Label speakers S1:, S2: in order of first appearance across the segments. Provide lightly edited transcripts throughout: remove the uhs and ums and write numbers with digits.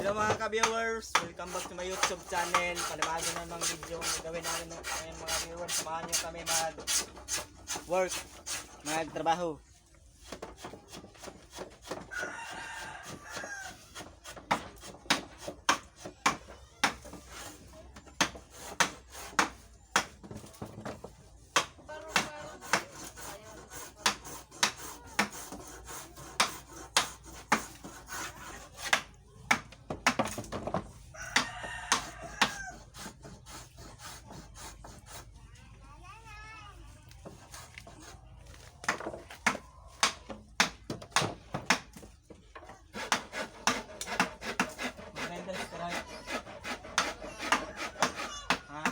S1: Hello, mga ka-viewers! Welcome back to my YouTube channel. Panibago na namang video ang gagawin namin ngayon, mga viewers. Samahan nyo kami mag work, magtrabaho. Maganda sa taray. Ha?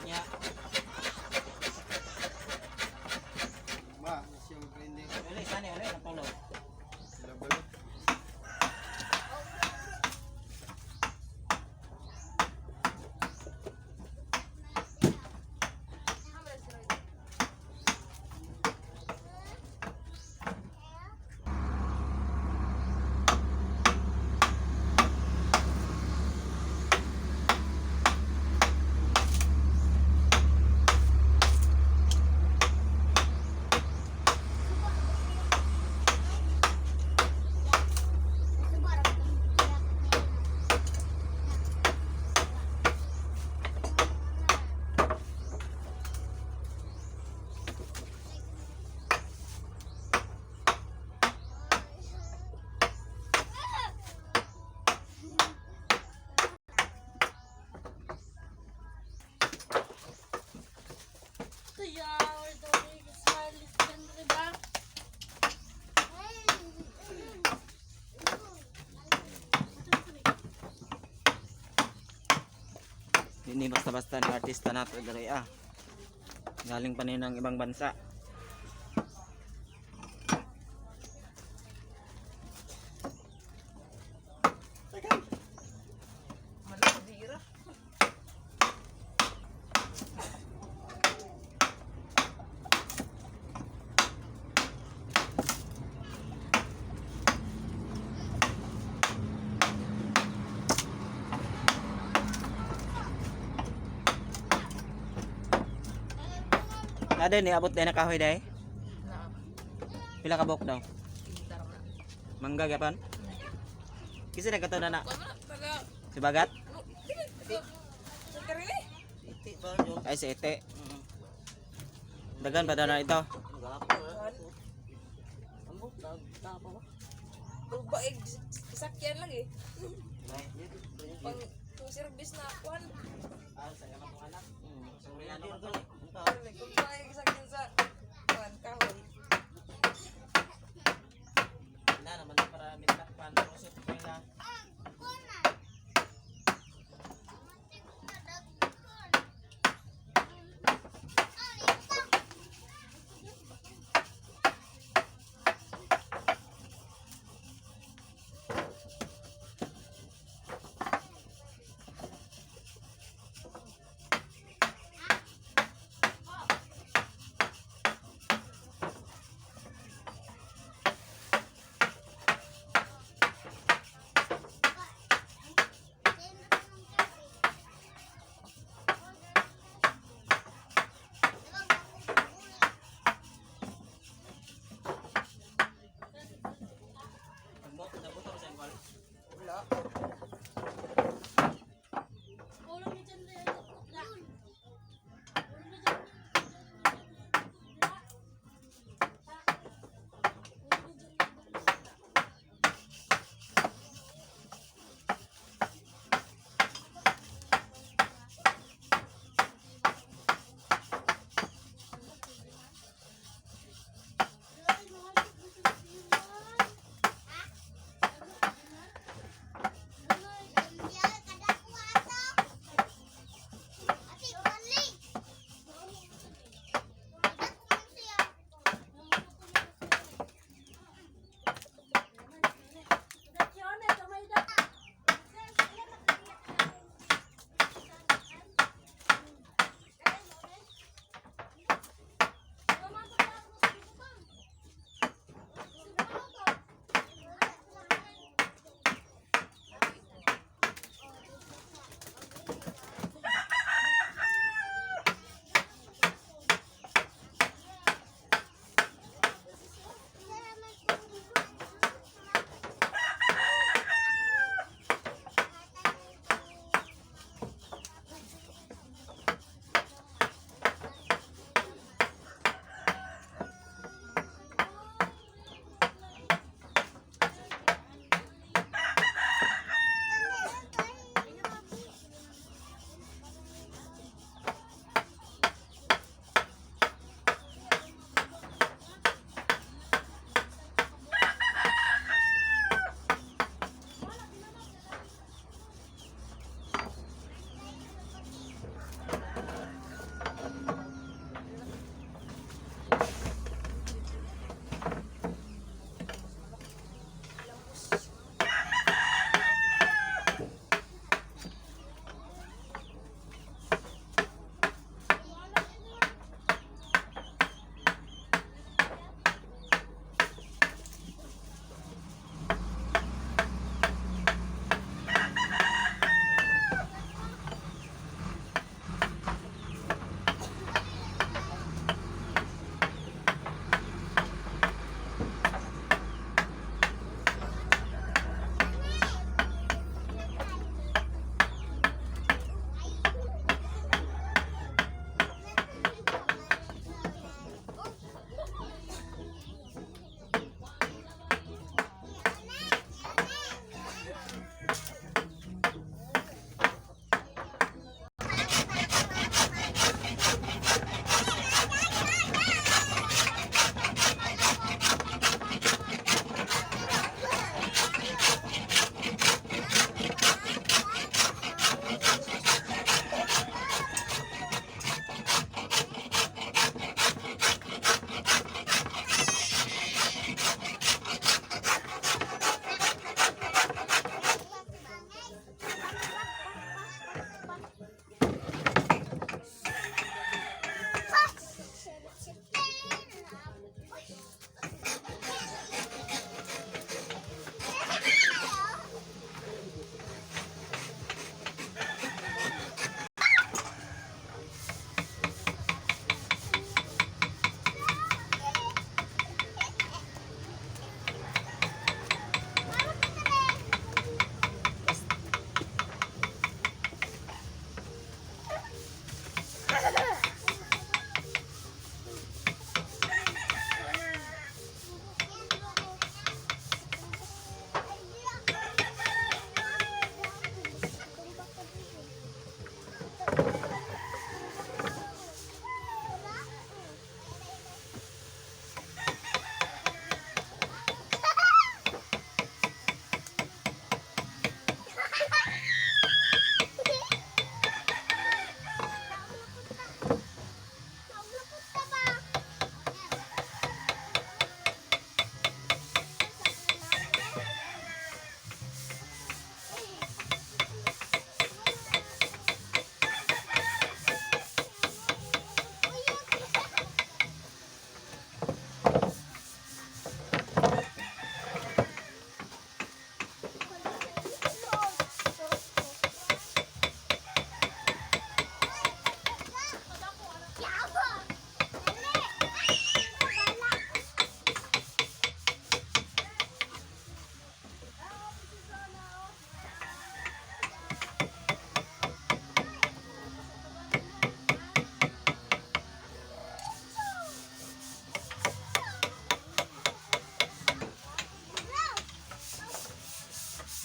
S1: Nya.
S2: Ba, siya maprende.
S1: Uli, sani, uli, natulog.
S2: Sila balo.
S3: Kaya, diba?
S1: Hindi basta-basta ni artista nato diri ah. Galing pa ni ng ibang bansa. Na din, niabot din na kahoy day.
S4: Na,
S1: Pila ka buok daw?
S4: kintar na.
S1: Mangga gyapon. Kasi nagkato na na.
S4: Kuan man taga
S1: Si Bagat?
S4: no, dili taga sa Karili.
S1: Ay, si Ete. Dagan pa daw na ito.
S4: Kuan. Baig sakyan lang eh. Pang kung service na kuan. Kung pang sakyan sa kuan kahoy.
S1: Na naman para mitakpan rusot ko na.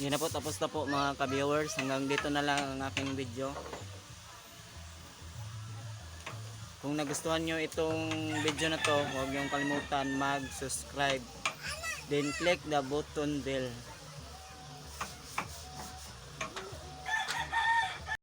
S1: Yun na po, tapos na po, mga ka-viewers. Hanggang dito na lang ang aking video. Kung nagustuhan nyo itong video na to, huwag niyong kalimutan mag-subscribe. Then click the button bell.